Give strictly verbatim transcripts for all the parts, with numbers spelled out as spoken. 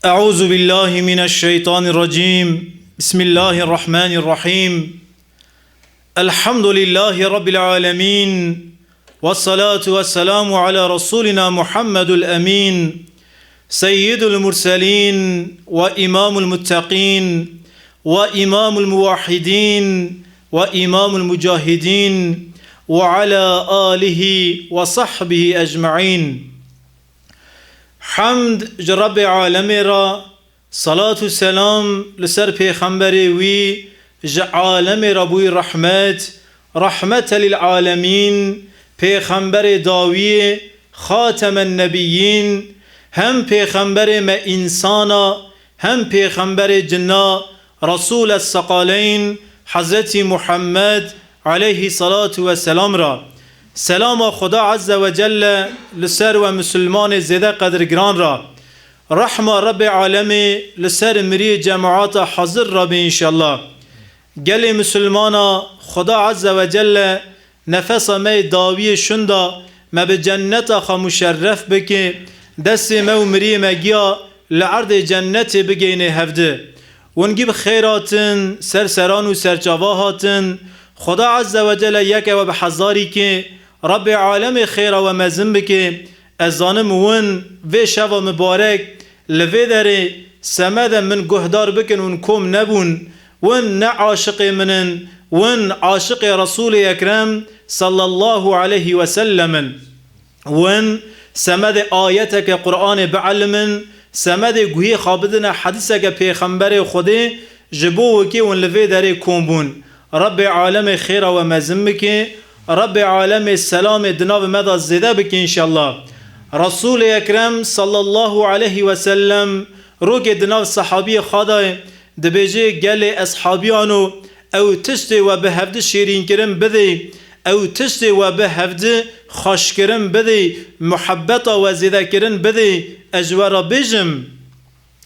أعوذ بالله من الشيطان الرجيم. بسم الله الرحمن الرحيم. الحمد لله رب العالمين. والصلاة والسلام على رسولنا محمد الأمين. سيد المرسلين وإمام المتقين وإمام الموحدين وإمام المجاهدين وعلى آله وصحبه أجمعين. Hemd ji Rebbê alemê re, salat û selam li ser pêxemberê wî, ji alemê re bûyî rehmet, rahmete lil alemîn, pêxemberê dawiyê, xatemen nebiyîn, hem pêxemberê me însana, hem pêxemberê cinna, Resûl es-Sekaleyn, Hezretî Muhammed aleyhî salatu ve selam re. Selama Xuda Azze ve Celle li ser we misilmanê zêde qedirgiran re. Rehma Rebbê alemê li ser miriyê cemaata hazir re be înşallah. Gelê misilmana, Xuda Azze ve Celle nefesa me yê dawiyê şunda, me bi cenneta xwe muşerref bike, destê me û miriyê me giya li erdê cennetê bigeyne hevdi. Wingî bi xêr hatin, ser seran û serçava hatin. Xuda Azze ve Celle yeke we bi hezarî ke, Rabbê alemê xêra we mezin bike. Ez zanim win vê şeva mibarek li vê derê semede min guhdar bikin, hûn kom nebûn. Win ne aşiqê min in, win aşiqê Resûlê Ekrem sallallahu aleyhi ve sellem in. Win semedê ayeteke Qur'anê bielimin, semedê guhê xwe bidine hedîseke Pêxemberê Xwedê, ji bo wekî win li vê derê kom bûn. Rabbê alemê xêra we mezin bike, Rabbê alemê selamê di nav me de zêde bike înşallah. Resûlê Ekrem sallallahu aleyhi ve sellem rokê di nav sehabiyê xwe de ye, dibêje, gelê eshabiyano, ew tiştê we bi hevdi şêrînkirin bidê, ew tiştê we bi hevdi xweşkirin bidê, muhebbeta we zêdekirin bidê, ez ji we re bêjim.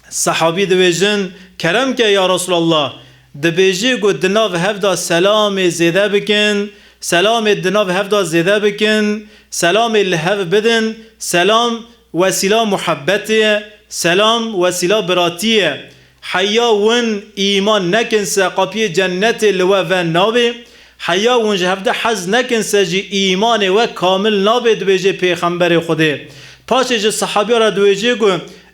Sehabî dibêjin, kerem ke ya Resulallah, dibêjî ku di nav hev de selamê zêde bikin, selamê di nav hev de zêde bikin, selamê li hev bidin, selam wesîla muhebbetê ye, selam wesîla biratî ye. Heya win îman nekin se qapiyê cennetê li we ve nabê, heya win ji hevde hez nekin se jî îmanê we kamil nabê, dibêje Pêxemberê Xwedê. Paşê ji sehabiya re dibêje ku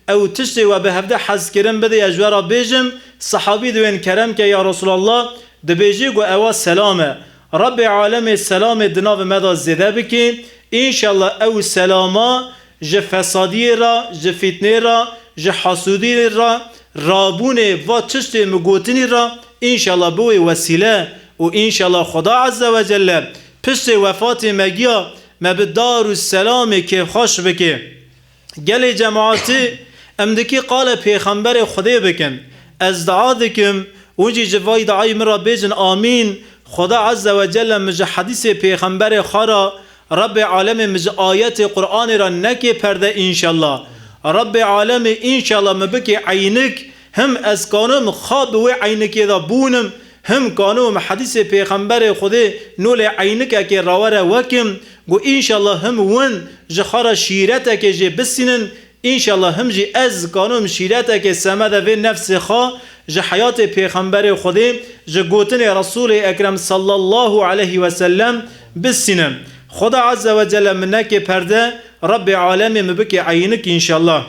ew tiştê we bi hevde hez kirin bidê, ez ji we re bêjim, sehabî diwên kerem ke ya Resulallah, dibêje ku ewa selam e. Rabbê alemê selamê di nav me de zêde bikê. Înşallah ew selama ji fesadiyê re, ji fîtnê re, ji hasûdiyê re, rabûnê va tiştê min gotinî re, înşallah biwê wesîle û înşallah Xuda Azze ve Celle piştê wefatê me giya me bi dar û selamê kêfxweş bike. Gelê cemaatî, em dikî qalê Pêxemberê Xwedê bikin. Ez dua dikim, hûn jî ji vay duayê min re bêjin amîn. Xuda Azze ve Celle min ji hedîsê Pêxemberê xwe re, Rabbê alemê min ji ayetê Qur'anê re neke perde înşallah. Rabbê alemê înşallah min bike eynik, him ez kanim xwe bi wê eynikê de bûnim, him kanim hedîsê Pêxemberê Xwedê nolê eynikekê rawere wekim, ku înşallah him win ji xwe re şîretekê jê bisînin, înşallah him jî ez kanim şîretekê semede vê nefsê xwe ji heyatê Pêxemberê Xwedê, ji gotinê Resûlê Ekrem sallallahu aleyhi ve sellem bisînim. Xuda Azze ve Celle min neke perde, Rabbê alemê min bike eynik înşallah.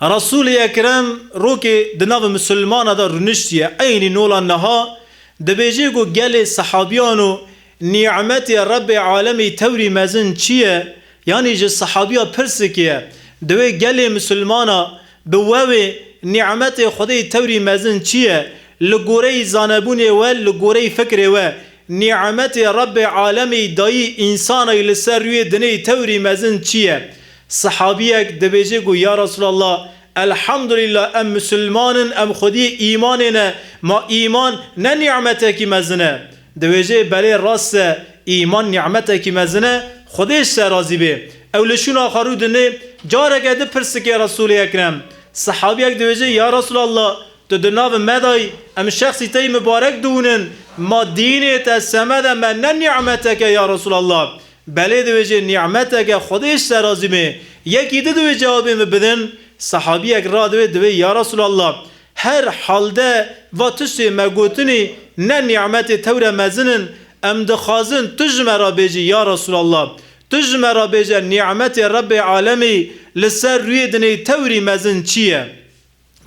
Resûlê Ekrem rokê di nav misilmana de rûniştiye, eynî nola niha dibêje ku gelê sehabiyan û nîmetê Rebbê alemî tewrî mezin çi ye? Yanî ji sehabiya pirsike ye, dibê gelê misilmana bi we wê nîmetê Xwedê tewrî mezin çi ye? Li goreyî zanebûnê we, li goreyî fikrê we, nîmetê Rebbê alemî dayî însanayî li ser rûyê dinê tewrî mezin çi ye? Sehabiyek dibêje ku, ya Resulallah, elhamdulillah, em misilman in, em xwediyê îmanê ne, ma îman ne nîmetekî mezin e? Dibêje, belê rast e, îman nîmetekî mezin e, Xwedê ji te razî bê. Ew li şûna xwe rû dinê, careke di pirsikê Resûlê Ekrem. Sehabiyek dibêje, ya Resulallah, tu di nav me de yî, em şexsî te yî mibarek dihûnin, ma dînê te semede me ne nîmeteke ya Resulallah? Belê dibêje nîmeteke, Xwedê ji te razî bê. Yekî di dibê cewabê min bidin, Sehabiyek radivê divê, ya Resulallah, her halde va tiştê me gotinî ne nîmetê tewre mezin in, em dixwazin tu ji me re bêjî, ya Resulallah. Tu ji me re bêje, nîmetê Rebbê Alemî li ser rûyê dinê tewrî mezin çi ye?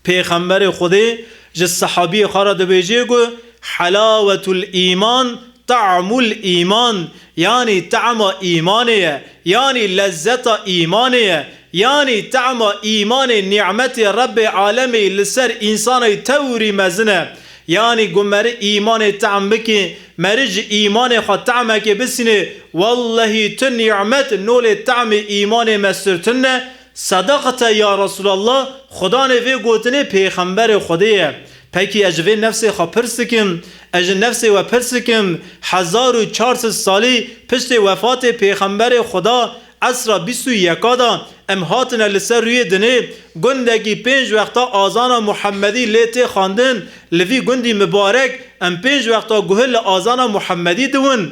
Pêxemberê Xwedê ji sehabiyê xwe re dibêjê ku, helawetul îman, ta'mul îman, yanî tama îmanê ye, yanî lezzeta îmanê ye, yanî tama îmanê nîmetê Rebbê Alemê li ser însanê tewrî mezin e. Yanî ku meri îmanê tam bikî, meri ji îmanê xwe tamekê bisînê, wellehî tu nîmet nolê tamê îmanê me sirtin ne, Sedaqte ya Resulallah, xudanê vê gotinê pêxemberê Xwedê ye. Pekî ez ji vê nefsê xwe pirs dikim, ez ji nefsê we pirs dikim, hezar û çar sed salî piştê wefatê pêxemberê Xuda, esra bîst û yeka de em hatine li ser rûyê dinê, gundekî pênc wexta azana Muhemmedî lê tê xwendin, li vî gundî mibarek em pênc wexta guhil li azana Muhemmedî diwin.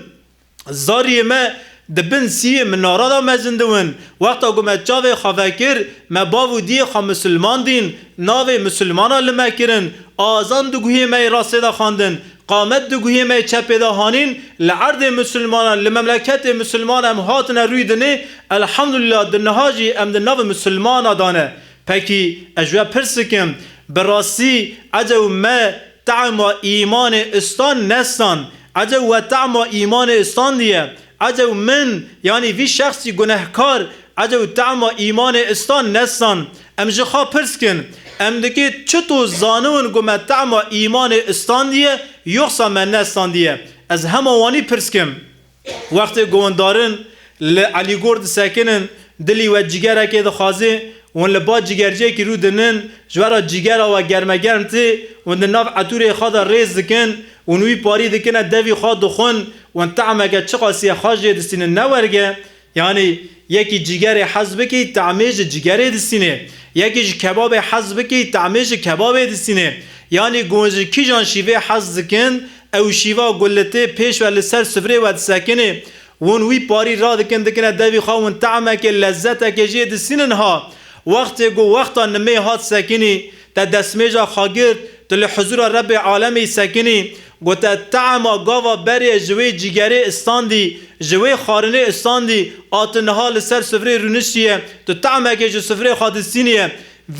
Zariyê me di bin siyê minara de mezin dibin. Wexta ku me çavê xwe vekir, me bav û diyê xwe misilman dîn, navê misilmana li me kirin. Azan di guhê me yê rastê de xwendin, qamet di guhê me yê çepê de hanîn, li erdê misilmanan, li memleketê misilmanan em hatine rûyê dinê, elhamdulillah di niha jî em di nav misilmana de ne. Pekî ez ji we pirs dikim, bi rastî ecew me Tama îmanê istan nestan. Ecew we tama îmanê istandiye? Ecew min, yanî vî şexsî gunehkar, ecew tama îmanê istan nestan? Em ji xwe pirs kin, em dikê çito zaniwin ku me tama îmanê istandiye, yoxsa me nestandiye? Ez hema wanî pirs kim. Wextê ku hûn darin li Elîgor disekinin, dilî we cîgerekê dixwazê, hûn li ba cîgerciyekî rû dinin, ji we re cîgera we germegerm tê, hûn di nav etûrê xwe de rêz dikin, hûn wî parî dikine devî xwe dixwin, hûn tahmeke çiqasî ye xwe jê distînin ne werge. Yanî yekî cîgerê hez bikî, tahmê ji cîgerê distînê. Yekî ji kebabê hez bikî, tahmê ji kebabê distînê. Yanî ku hûn ji kîjan şîvê hez dikin, ew şîva ku li tê pêş we li ser sifrê we disekinê, hûn wî parî radikin, dikine devî xwe, hûn tahmekê, lezzetekê jê distînin ha. Wextê ku wexta nimê hat sekinî, te destmêja xwe girt, tu li huzûra Rebbê Alemê sekinî, ku te tahma gava berê ji wê cîgerê istandî, ji wê xwarinê istandî, a tu niha li ser sifrê rûniştiye, tu tahmekê ji sifrê xwe distîniye.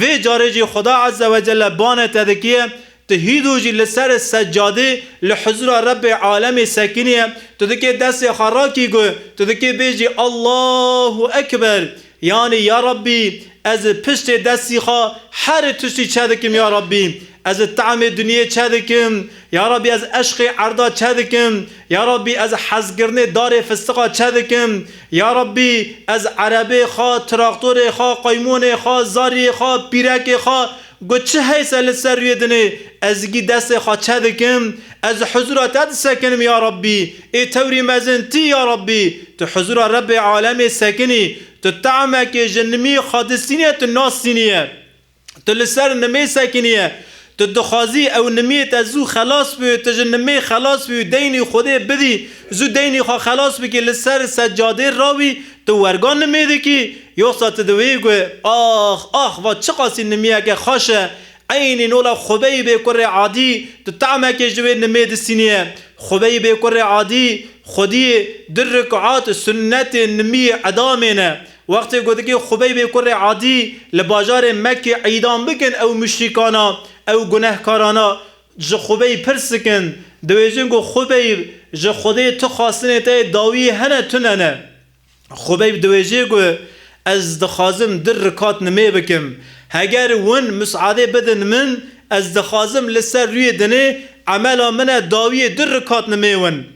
Vê carê jî Xuda Azze ve Celle bane te dikiye, Tu hîdo jî li ser seccadê li huzura Rebbê alemê sekiniye, tu dikê destê xwe rakî ku tu dikê bêjî, Allahu Ekber. Yanî, ya Rabbî, ez piştê destî xwe her tiştî çe dikim, ya Rabbî. Ez tamê duniyê çe dikim. Ya Rabbî, ez eşqê erda çe dikim. Ya Rabbî, ez hezkirinê darê fistiqa çe dikim. Ya Rabbî, ez erebê xwe, traktorê xwe, qaymonê xwe, zariyê xwe, pîrekê xwe, Got, çi heyse li ser rûyê dinê, ez gî destê xwe çe dikim, ez huzura te disekinim ya Rabbî. Ê tewrî mezin tî ya Rabbî, tu huzura Rebbê alemê sekinî, tu tahmekê ji nimî xwe distîniye, tu nastîniye. Tu li ser nimê sekiniye. Tu dixwazî ew nimiyê te zû xelas bû, tu ji nimê xelas bû, deynî Xwedê bidî, zû deynî xwe xelas bikî, li ser seccadê rawî, tu werga nimê dikî. Yoxsa tu diwê got, ax, ax, va çiqasî nimiyeke xweş e. Eynî nola Xubeybê kurê Adî, tu tahmekê ji wê nimê distîniye. Xubeybê kurê Adî, xwediyê du rik'at sunnetê nimiyê edamê ne. Wextê ku dikê Xubeybê kurê Adî li bajarê Mekkê îdam bikin ew muşrîkana, ew gunehkarana, ji Xubeyb pirs dikin, dibêjin ku Xubeyb, ji Xwedê tu xwestinê te yê dawiyê hene tune ne? Xubeyb dibêjê ku ez dixwazim du rikat nimê bikim. Heger win misadê bidin min, ez dixwazim li ser rûyê dinê emela min e dawiyê du rikat nimê win.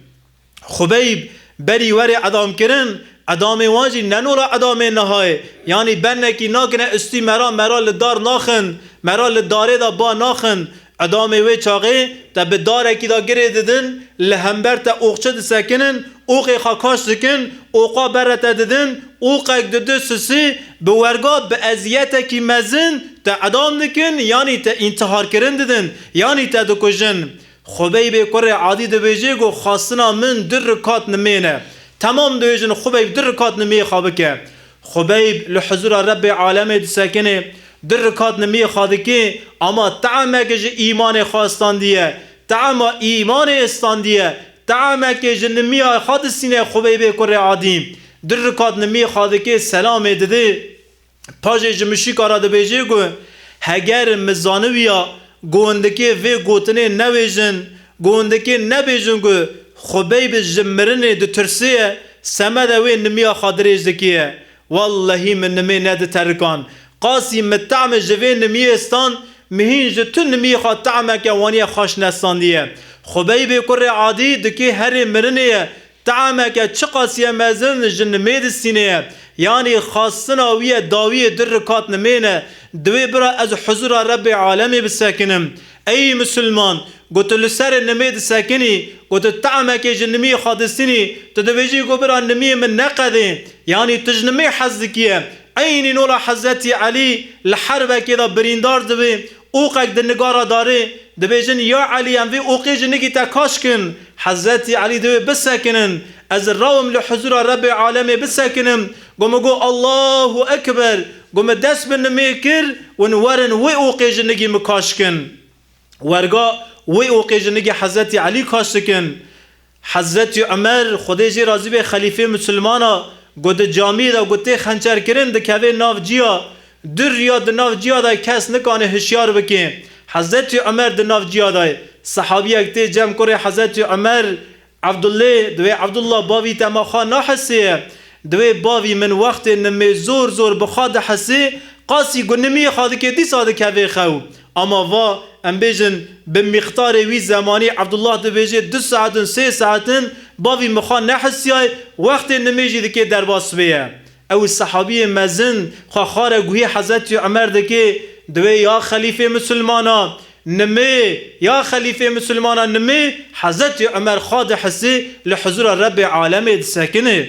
Xubeyb berî werê edamkirin, edamê wan jî ne nola edamê nihayê. Yanî bernekî nakine istî mera, mera li dar naxin, mera li darê de ba naxin. Edamê wê çaxê te bi darekî de girê didin, li hember te oxçe disekinin, oxê xwe kaş dikin, oxa bere te didin, oqek didu sisî, bi werga bi eziyetekî mezin te edam dikin, yanî te întiharkirin didin, yanî te dikujin. Xubeybê kurê Adî dibêjê ku xwestina min du rikat nimê ne. Temam dibêjin Xubeyb du rikat nimiyê xwe bike. Xubeyb li huzura Rebbê alemê disekine. Du rikat nimiyê xwe dikê, ama te'meke ji îmanê xwe standiye. Te'ma îmanê standiye. Te'meke ji nimiya xwe distîne Xubeybê kurê Adî. Du rikat nimiyê xwe dikê, selamê didê. Paşê ji mişîka re dibêje ku, heger min zanibiya ku hindikê vê gotinê nebêjin, ku hindikê nebêjin ku Xubeyb ji mirinê ditirsiye, semeda wê nimiya xwe dirêj dikiye. Wellehî min nimê nediterkan. Qasî min te'mê ji vê nimiyê stand, min hîn ji tu nimiyê xwe te'meke waniye xweş nestandiye. Xubeybê kurê Adî dikê herê mirinê ye. Te'meke çiqas ye mezin ji nimê distîne ye. Yanî xastina wî ye dawiyê du rikat nimê ne. Divê bira ez huzura Rebbê alemê bisekinim. Ey misilman, ku tu li serê nimê disekinî, ku tu te'mekê ji nimiyê xwe distînî, tu dibêjî ku bira nimiyê min neqedê. Yanî tu ji nimê hez dikiye. Eynî nola Hezretî Elî li herbekê de birîndar dibê, oqek di nigara darê, dibêjin, ya Elî, em vê oqê ji nigî te kaş kin. Hezretî Elî divê bisekinin. Ez rawim li huzura Rebbê alemê bisekinim. Go min got, Allahu Ekber. Go min dest bi nimê kir, win werin wê oqê ji nigî min kaş kin. Werga wê oqê ji nigî Hezretî Elî kaş dikin. Hezretî Umer, Xwedê jê razî bê, xelîfê misilmana, ku di camiyê de ku tê xençerkirin dikeve nav ciya, du riya di nav ciya de kes nikane hişyar bike. Hezretî Umer di nav ciya de ye. Sehabiyek tê cem kurê Hezretî Umer, Evdullê, divê Evdullah bavî te ma xwe nahesê ye. Divê bavî min wextê nimê zor zor bi xwe dihesê, qasî ku nimiyê xwe dikê dîsa dikeve xew. Ama va, em bêjin, bi mîqdarê wî zemanî Evdullah dibêje du saet in, sê saet in, bavî min xwe nehisiyaye, wextê nimê jî dikê derbas bê ye. Ew sehabiyê mezin xwe xare guhê Hezretî Umer dikê, divê ya xelîfê misilmana, nimê, ya xelîfê misilmana nimê, Hezretî Umer xwe dihisê li huzura Rebbê alemê disekine.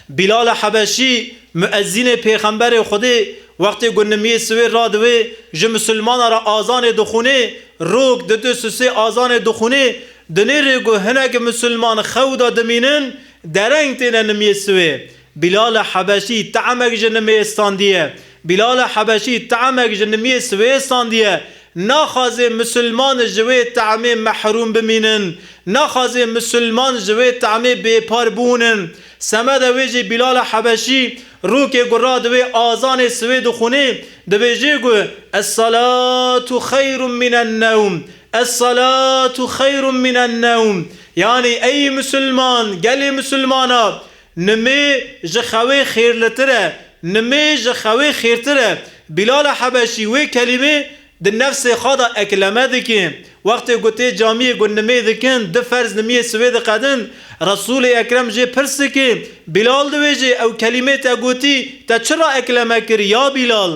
Bîlala Hebeşî, muezînê Pêxemberê Xwedê, wextê ku nimiyê siwê radiwê, ji misilmana re azanê dixûnê, rok di du sisê azanê dixûnê, dinêrê ku hinek misilman xew de dimînin, dereng têne nimiyê siwê. Bîlala Hebeşî te'mek ji nimiyê standiye. Bîlala Hebeşî te'mek ji nimiyê siwê standiye. Naxwaze misilman ji wê te'mê mehrûm bimînin. Naxwaze misilman ji wê te'mê bêpar bûnin. Semeda wê jî Bîlala Hebeşî rûkê ku radiwê azanê siwê dixûnê, dibêje ku, Es-salatu xeyrun minen newm. Es-salatu xeyrun minen newm. Yanî ey misilman, gelê misilmana, nimê ji xewê xêrlitir e. Nimê ji xewê xêrtir e. Bîlala Hebeşî wê kelîmê di nefsê xwe de ekleme dike. Wextê ku tê camiyê ku nimê dikin, du ferz nimiyê sivê diqedin, Resûlê Ekrem jê pirs dike, Bîlal dibêje, ew kelîmê te gotî, te çira ekleme kir, ya Bîlal?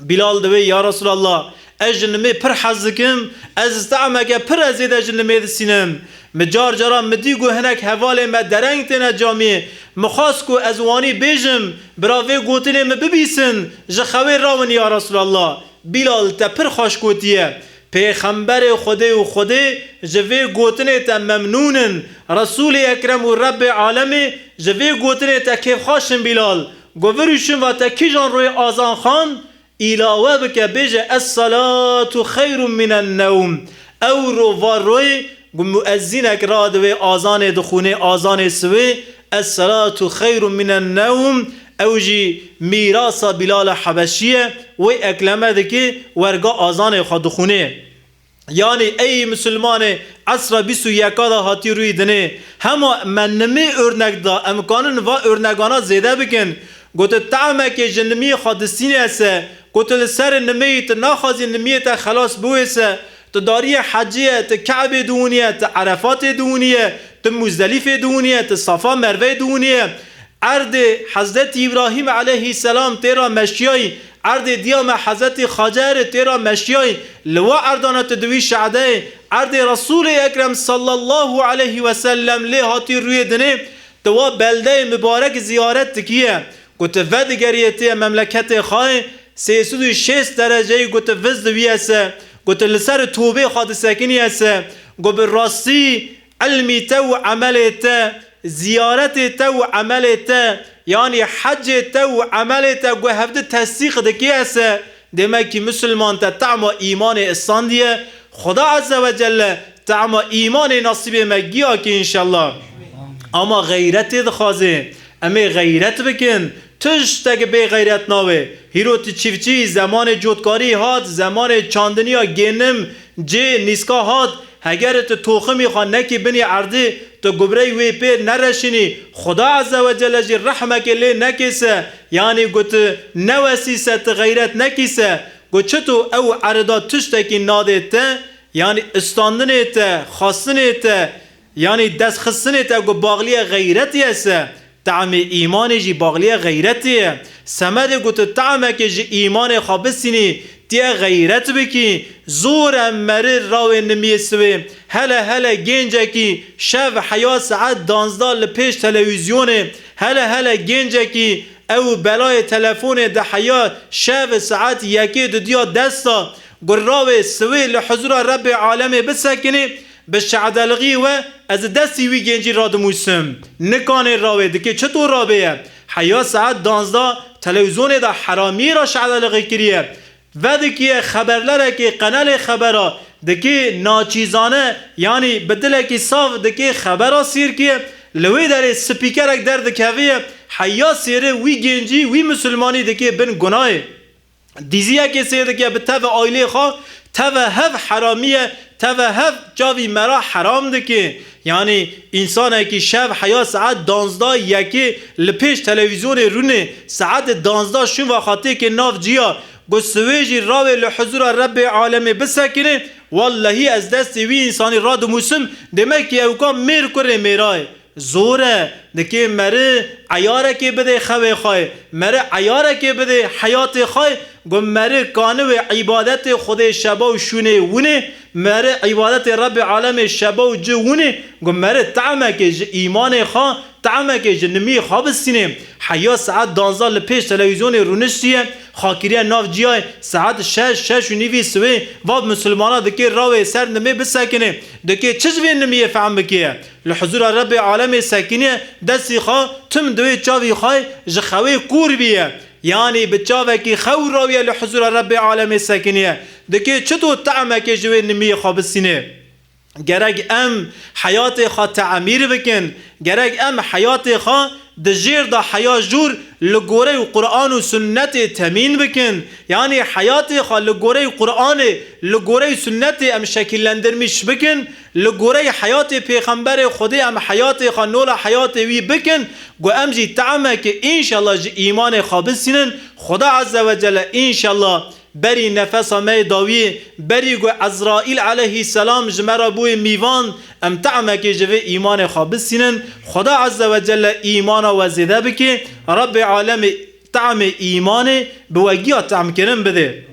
Bîlal dibê, ya Resûlallah, ez ji nimê pir hez dikim, ez ji te'meke pir ez zêde ji nimê distînim. Min car caran min dî ku hinek hevalên me dereng têne camiyê. Min xwest ku ez wanî bêjim, bira vê gotinê min bibîsin, ji xewê rawin ya Resûlallah. Bîlal, te pir xweş gotiye. Pêxemberê Xwedê û Xwedê ji vê gotinê te memnûn in. Resûlê Ekrem û Rebbê alemê ji vê gotinê te kêfxweş in Bîlal. Ku virûşin va te kîjan royê azan xwend, îlawe bike, bêje, Es-salatu xeyrun minen newm. Ew ro va royê ku muezzînek radiwê azanê dixûnê, azanê siwê, Es-salatu xeyrun minen newm, ew jî mîrasa Bîlala Hebeşî ye, wê ekleme dike, werga azanê xwe dixûnê. Yanî ey misilmanê esra bîst û yeka de hatî rûyî dinê. Hema me nimê örnek da, em kanin va örnegana zêde bikin. Gote, te'mekê ji nimiyê xwe distînê se, gote, li ser nimeyî tu naxwazî nimiyê te xelas biwê se, tu dariyê hecê ye, tu Ke'bê diwiniye, tu Erefatê diwiniye, tu Muzdelîfê diwiniye, tu Safa Merveyê diwiniye. Erdê Hezretî Îbrahîm eleyhîselam tê ra meşiyayî, erdê diya me Hezretî Xacerê tê ra meşiyayî, li wa erdana tu di wî şe'deyê, erdê Resûlê Ekrem sallallahu aleyhi ve sellem lê hatî rûyê dinê, tu wa beldeyê mibarek ziyaret dikiye. Ku tu vedigeriyê tê memleketê xwe, sê sed û şêst dereceyî ku tu viz diviye se, ku tu li ser tobê xwe disekiniye se, ku bi rastî ilmî te û emelê te, ziyaretê te û emelê te, Yanî hecê te û emelê te ku hevdi tesdîq dike ese, demekî misilman te tema îmanê istandiye, Xuda Azze ve Celle tema îmanê nasîbê me giya ke înşallah. Ama xeyretê dixwaze. Em ê xeyret bikin. Tiştek bê xeyret nabe. Hîro tu çiftçî, zemanê cotkarî hat, zemanê çandiniya gênim, cê, nîska hat. Heger tu toximî xwe nekî binî erdî, tu gubreyî wê pê nereşînî, Xuda Azze ve Celle jî rehmekê lê nekê se, yanî ku tu newesî se, tu xeyret nekî se, ku çito ew erda tiştekî nadê te, yanî istandinê te, xwestinê te, yanî destxistinê te ku baxliye xeyretî ye se, Temê îmanê jî baxliye xeyretê ye. Semedê ku tu temekê ji îmanê xwe bisînî, tu yê xeyret bikî. Zor e meri rawê nimiyê siwê. Hele hele gencekî şev heya saet danzda li pêş televîzyonê. Hele hele gencekî ew belayê telefonê de heya şev saet yekê didiya desta. Ku rawê siwê li huzura Rebbê alemê bisekinê. Bi şedelixî we ez destî wî gencî radimûsim. Nikanê rawê dikê çito rabêye? Heya saet danzda televîzyonê de heramiyê ra şedelixî kiriye. Vedikiye xeberlerekê qenelê xebera dikê naçîzane, yanî bi dilekî sav dikê xebera sîr kiye. Li wê derê spîkerek derdikeviye. Heya sêrê wî gencî, wî misilmanî dikê bin gunayê. Dîziyekê sêr dike bi teve aîlê xwe, teve hev heramî ye, teve hev çavî me ra heram dike. Yanî însanekî şev heya saet danzda yekê li pêş televîzyonê rûnê, saetê danzda şûn ve xwe têkê nav ciya, ku siwê jî rawê li huzura Rebbê alemê bisekinê, wellehî ez destê wî însanî radimûsim, demekî ewka mêr kurê mêra ye. Zor e, dikê meri eyarekê bidê xewê xwe, meri eyarekê bidê heyatê xwe, ku meri kaniwê îbadetê Xwedê şeba û şûnê winê, meri îbadetê Rebbê alemê şeba û ci winê, ku meri temekê ji îmanê xwe, temekê ji nimiyê xwe bisînê. Heya saet danzda li pêş televîzyonê rûniştiye, xwe kiriye nav ciyayê, saet şeş, şeş û nîvî siwê, va misilmana dikê rawê ser nimê bisekinê. Dikê çi ji vê nimiyê fehm bikê? Li huzura Rebbê alemê sekiniye, destî xwe tim di wê çavî xwe ji xewê kûr bîye. Yanî bi çavekî xew rawiye li huzura Rebbê alemê sekiniye. Dikê çito temekê ji wê nimiyê xwe bisînê? Gerek em heyatê xwe temîr bikin. Gerek em heyatê xwe di jêr de heya jûr li gorey Quran û sunnetê temîn bikin. Yanî heyatê xwe li gorey Quranê, li gorey sunnetê em şekillendirmiş bikin. Li gorey heyatê Pêxemberê Xwedê em heyatê xwe nola heyatê wî bikin, ku em jî temekê înşallah ji îmanê xwe bisînin. Xuda Azze ve Celle înşallah berî nefesa me yê dawiyê, berî ku Ezraîl aleyhîsselam ji me re bûye mîvan, em temekê ji vê îmanê xwe bisînin. Xuda Azze ve Celle îmana we zêde bike, Rebbê alemê temê îmanê bi we giya temkirin bide.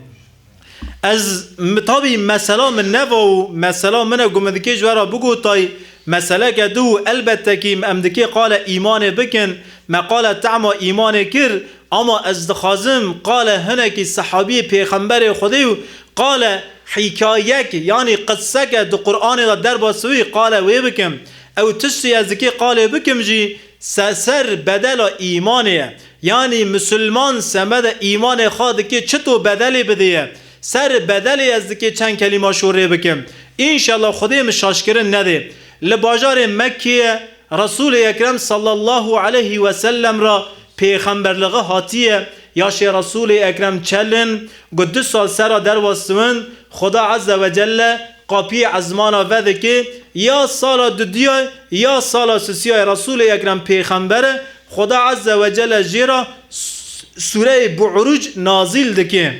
Ez, m-, tabî mesela min neva û mesela min e ku min dikê ji we re bigotay, meseleke du û elbette kî em dikê qale îmanê bikin, me qale tema îmanê kir, ama ez dixwazim qale hinekî sehabiyê Pêxemberê Xwedê û qale hîkayek, yanî qisseke di Qur'anê de derbasî wî qale wê bikim. Ew tiştî ez dikê qalê bikim jî se-, ser bedela îmanê ye. Yanî misilman semede îmanê xwe dike çito bedelê bideye. Ser bedelê ez dike çend kelîma şorê bikim. Înşallah Xwedê min şaşkirin nede. Li bajarê Mekkeyê Resûlê Ekrem sallallahu aleyhi ve sellem ra pêxemberliği hatiye. Yaşê Resûlê Ekrem çelin, ku du sal sera derwastin, Xuda Azze ve Celle qapiyê ezmana vedike, ya sala dudiyay, ya sala sisiyay Resûlê Ekrem pêxember e, Xuda Azze ve Celle jê re s-, Sûreyê Bu'ruc nazîl dike.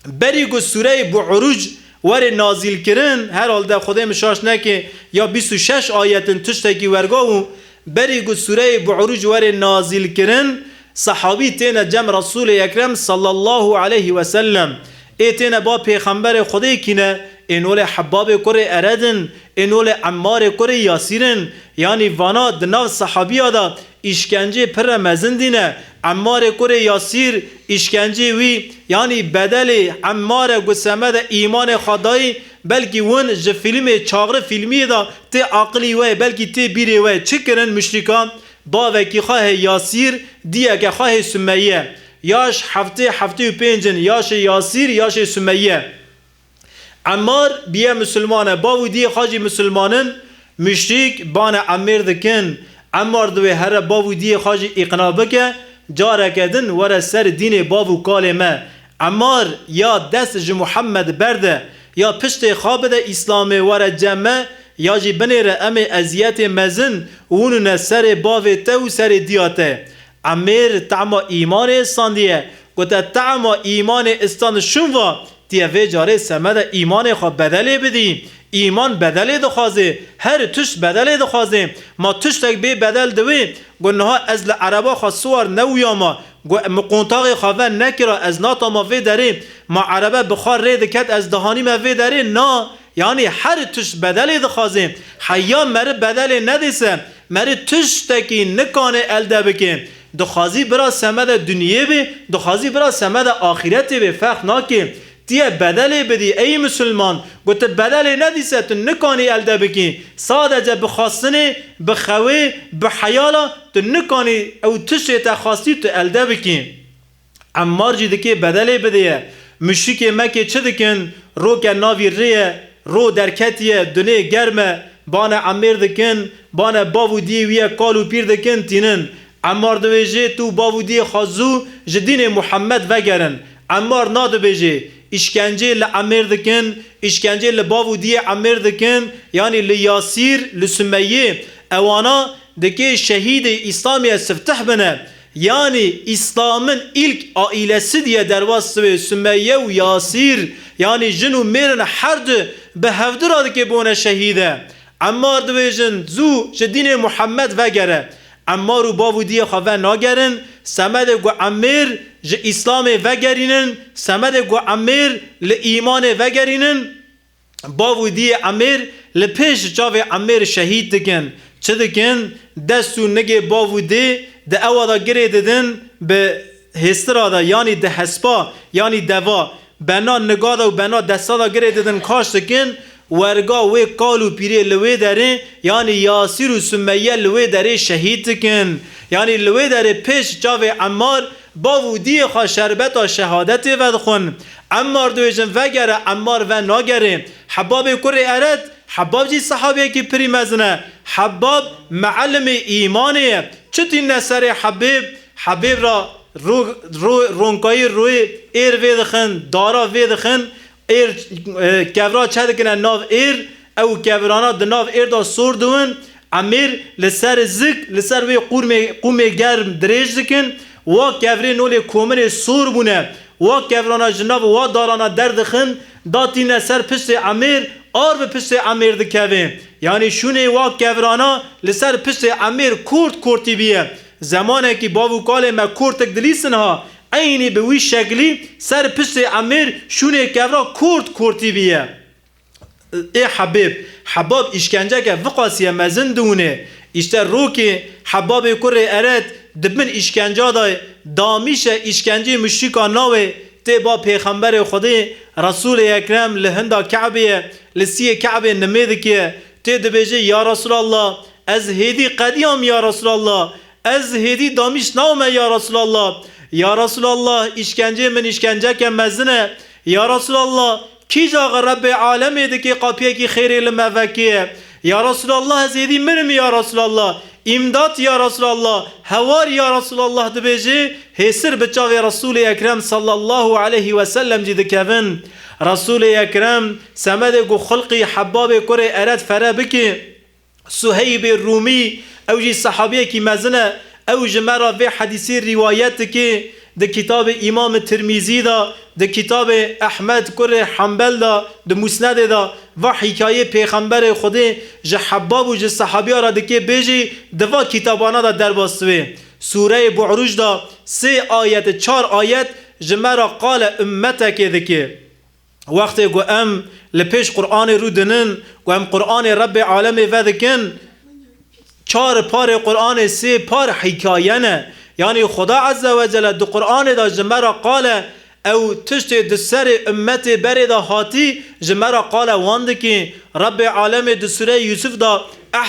Berî ku Sûreyê Bu'ruc were nazîl kirin, herhalde Xwedê min şaş neke ya bîst û şeş ayetin tiştekî werga û berî ku Sûreyê Bu'ruc were nazîl kirin, sehabî têne cem Resûlê Ekrem sallallahu aleyhi ve sellem. Ê têne ba pêxemberê Xwedê kîne, ê nolê Hebbabê kurê Eredin, ê nolê Emmarê kurê Yasîrin. Yanî vana di nav sehabiya de îşkencê pir re mezin dîne. Emmarê kurê Yasîr, îşkencê wî, yanî bedelê Emmare ku semede îmanê xwe dayî, belkî win ji fîlmê çaxri fîlmiyê de tê aqilî we, belkî tê bîrê we. Çi kirin muşrîkan? Bavekî xwe hê Yasîr, diyeke xwe hê Sumeyye. Ya ji heftê, heftê û pênc in, ya jê Yasîr, ya jê Sumeyye. Emmar biye misilman e, bav û diyê xwe jî misilman in, muşrîk bane Emmêr dikin. Emmar divê here bav û diyê xwe jî îqna bike, careke din were ser dînê bav û kalê me. Emmar ya dest ji Muhammed berde, ya piştê xwe bide Îslamê were cem me, ya jî binêre em ê eziyetê mezin winûne serê bavê te û serê diya te. Emêr tema îmanê istandiye, gote, "Tema îmanê istand şûn va, tiye vê carê semede îmanê xwe bedelê bidî. Îman bedelê dixwazê, her tişt bedelê dixwazê. Ma tiştek bê bedel diwê, got, niha ez li ereba xwe siwar newiyama, got, min qontaxê xwe ven nekira, ez natama vê derê, ma erebe bi xwe rê diket, ez dihanîme vê derê, na." Yanî her tişt bedelê dixwazê. Heya meri bedelê nedîse, meri tiştekî nikanê elde bike. Dixwazî bira semede dinyê bê, dixwazî bira semede axîretê bê, ferq nake. Tiye bedelê bidî, ey misilman, got, tu bedelê nedîse, tu nikanî elde bikî. Sadece bi xwestinê, bi xewê, bi heyala, tu nikanî ew tiştê te xwestî tu elde bikî. Emmar jî dikê bedelê bideye. Muşrikê Mekê çi dikin? Roke navî rê ye, ro derketiye, dunê germ e, bane Emmêr dikin, bane bav û diyê wî ye, kal û pîr dikin, tînin. Emmar dibêje, tu bav û diyê xwe zû ji dînê Muhammed vegerin. Emmar nadibêje, îşkencê li Emmêr dikin, îşkencê li bav û diyê Emmêr dikin, yanî li Yasîr, li Sumeyê. Ewana dikê şehîdê Îslamê ye, siftih bine. Yanî Îslamin îlk aîlesi diye derbas divê Sumeyye û Yasîr, yanî jin û mêr in, her du bi hevdira dikê bone şehîde. Emmar dibêjin, zû ji dînê Muhammed vegere. Emmar û bav û diyê xwe venagerin, semedê ku Emmêr ji Îslamê vegerînin, semedê ku Emmêr li îmanê vegerînin. Bav û diyê Emêr li pêş çavê Emêr şehîd dikin. Çi dikin? Dest û nigê bav û dê di ewa de girê didin, bi hêstira de, yanî di hespa, yanî deva, bena niga de û bena desta de girê didin, kaş dikin, werga wê kal û pîrê li wê derê, yanî Yasîr û Sumeyye li wê derê şehîd dikin. Yanî li wê derê pêş çavê Emmar, bav û diyê xwe şerbeta şehadetê vedixwin. Emmar dibêjin, vegere, Emmar venagere. Hebabê kurê Eret, Hebab jî sehabiyekî pirî mezin e. Hebab mealimê îmanê ye. Çi tîne serê Hebêb? Hebêb ra ro-, ro-, ronkayî royê êr vê dixin, dara vê dixin. Êr, e, kevra çe dikine nav êr, ew kevrana di nav êr de sor diwin, Emêr li ser zik, li ser wê qûrmê, qûmê germ dirêj dikin, wa kevrê nolê kominê sor bûne, wa kevrana ji nav wa darana derdixin, datîne ser piştê Emêr, ar bi piştê Emêr dikeve. Yanî şûnê wa kevrana li ser piştê Emêr kort kortî biye. Zemanekî bav û kalê me kortik dilîsin ha, eynî bi wî şeklî ser piştê Emêr şûnê kevra kort kortî biye. Ê Hebêb, Hebab îşkenceke viqasiye mezin diwûnê. Îşte rokê Hebabê kurê Eret di bin îşkenca de, damîşe îşkencê muşrîka nawê tê ba Pêxemberê Xwedê, Resûlê Ekrem li hinda Ke'bê ye, li siyê Ke'bê nimê dike, tê dibêje, Ya Resûlallah, ez hêdî qediyam ya Resûlallah, ez hêdî damîş nawme ya Resûlallah. Ya Resûlallah, îşkencê min îşkenceke mezin e. Ya Resûlallah, kîja Rebbê alemê dikê qapiyekî xêrê li me vekê? Ya Resûlallah, ez hêdî mirim ya Resûlallah. Îmdat ya Resûlallah, hewar ya Resûlallah dibêjê, hêsir bi çavê Resûlê Ekrem sallallahu aleyhi ve sellem jî dikevin. Resûlê Ekrem semedê ku xulqî Hebabê kurê Eret fere bikê. Suheybê Rûmî, ew jî sehabiyekî mezin e, ew ji me re vê hedîsê rîwayet dike, di kitabê Îmamê Tirmîzî de, di kitabê Ehmed kurê Hembel de, di Musnedê de, va hîkayê Pêxemberê Xwedê ji Hebab û ji sehabiya re dike, bêjî di va kitabana de derbas divê. Sûreyê Bu'ruc de sê ayet, çar ayet ji me re qale ummetekê dike. Wextê ku em li pêş Qur'anê rû dinin, ku em Qur'anê Rebbê alemê vedikin, çar parê Qur'anê sê par hîkaye ne. Yanî Xuda Azze ve Celle di Qur'anê de ji me re qale, ew tiştê di serê ummetê berê de hatî, ji me re qale wan dikî. Rebbê alemê di Sûreyê Yûsuf de,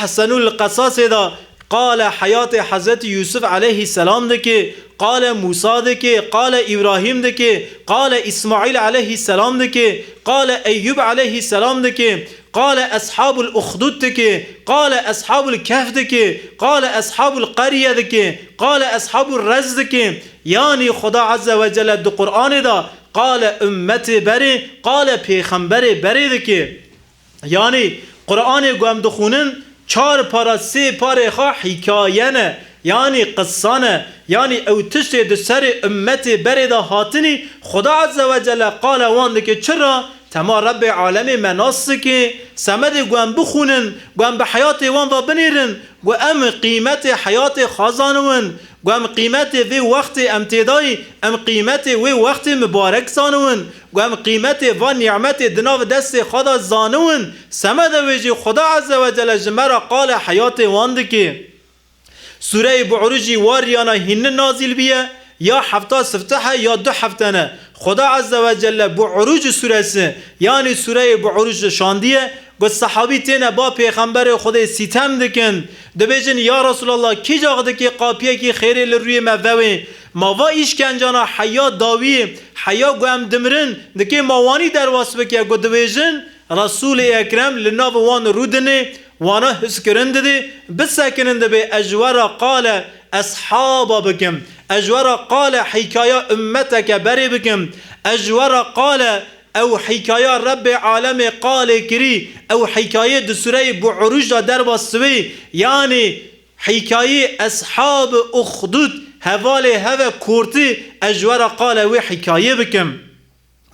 Ehsenul Qesasê de, Qale heyatê Hezretî Yûsuf aleyhîsselam dike, qale Mûsa dike, qale Îbrahîm dike, qale Îsmaîl aleyhîsselam dike, qale Eyyûb aleyhîsselam dike, qale Eshabul Uxdud dike, qale Eshabul Kehf dike, qale Eshabul Qerye dike, qale Eshabul Rez dike. Yanî Xuda Azze ve Celle di Qur'anê de qale ummetê berê, qale pêxemberê berê dike. Yanî Qur'anê ku em dixwînin, çar para sê parê xwe hîkaye ne, yanî qissa ne, yanî ew tiştê di serê ummetê berê de hatinî, Xuda Azze ve Celle qale wan dike çira, tema Rebbê alemê me nas dike, semedê ku em bixwînin, ku em bi heyatê wan ve binêrin, ku em qîmetê heyatê xwe zaniwin, ku em qîmetê vê wextê em têdayî, em qîmetê wê wextê mibarek zaniwin, ku em qîmetê van nîmetê di nav destê xwe de zaniwin, semede wê jî Xuda Azze ve Celle ji me re qale heyatê wan dike. Sûreyê Bu'ruc jî wa riyana hînî nazîl biye, ya hefta sifteh e ya du hefte ne. Xuda Azze ve Celle Bu'ruc suresi, yanî Sûreyê Bu'ruc şandiye, ku sehabî têne ba Pêxemberê Xwedê sîtem dikin, dibêjin, Ya Resulallah, kî cax dikê qapiyekî xêrê li rûyê me vewê? Ma va îşkencana heya dawiyê, heya ku em dimirin, dikê ma wanî derbas bike, ku dibêjin, Resûlê Ekrem li nav wan rûdinê, wana hizkirin didê, bisekinin dibê ez ji we re qale eshaba bikim, ez ji we re qale hîkaya ummeteke berê bikim, ez ji we re qale ew hîkaya Rebbê alemê qalê kirî, ew hîkayê di sûreyê Bu'ruc de derbas dibê, yanî hîkayê Eshab Uxdud, hevalê heve kurtî, ez ji we re qale wê hîkayê bikim.